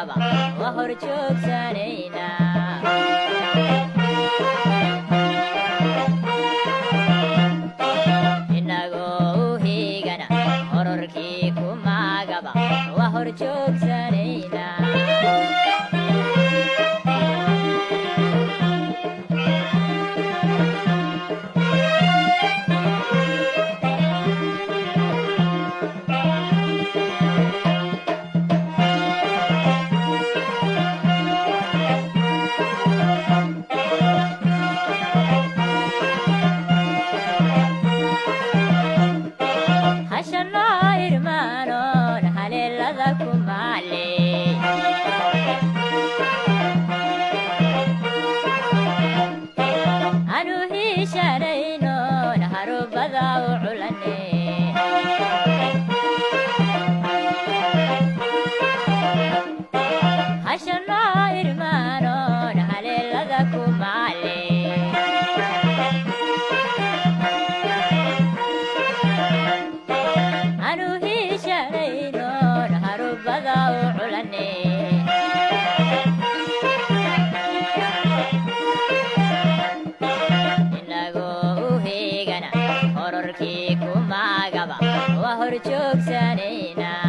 Kumaagaba waa hor joogsanaynaa. Inagoo u hiigana hororkii kumaagaba waa hor joogsanaynaa. Hashanoo irmaanoon haleelada ku maale, anu hiishanaynoon harubada u culane. Hashanoo irmaanoon haleelada ku maale, anu hiishanaynoon harubada u culane. Inagoo u heegana hororkii kumaagaba waa hor joogsanaynaa.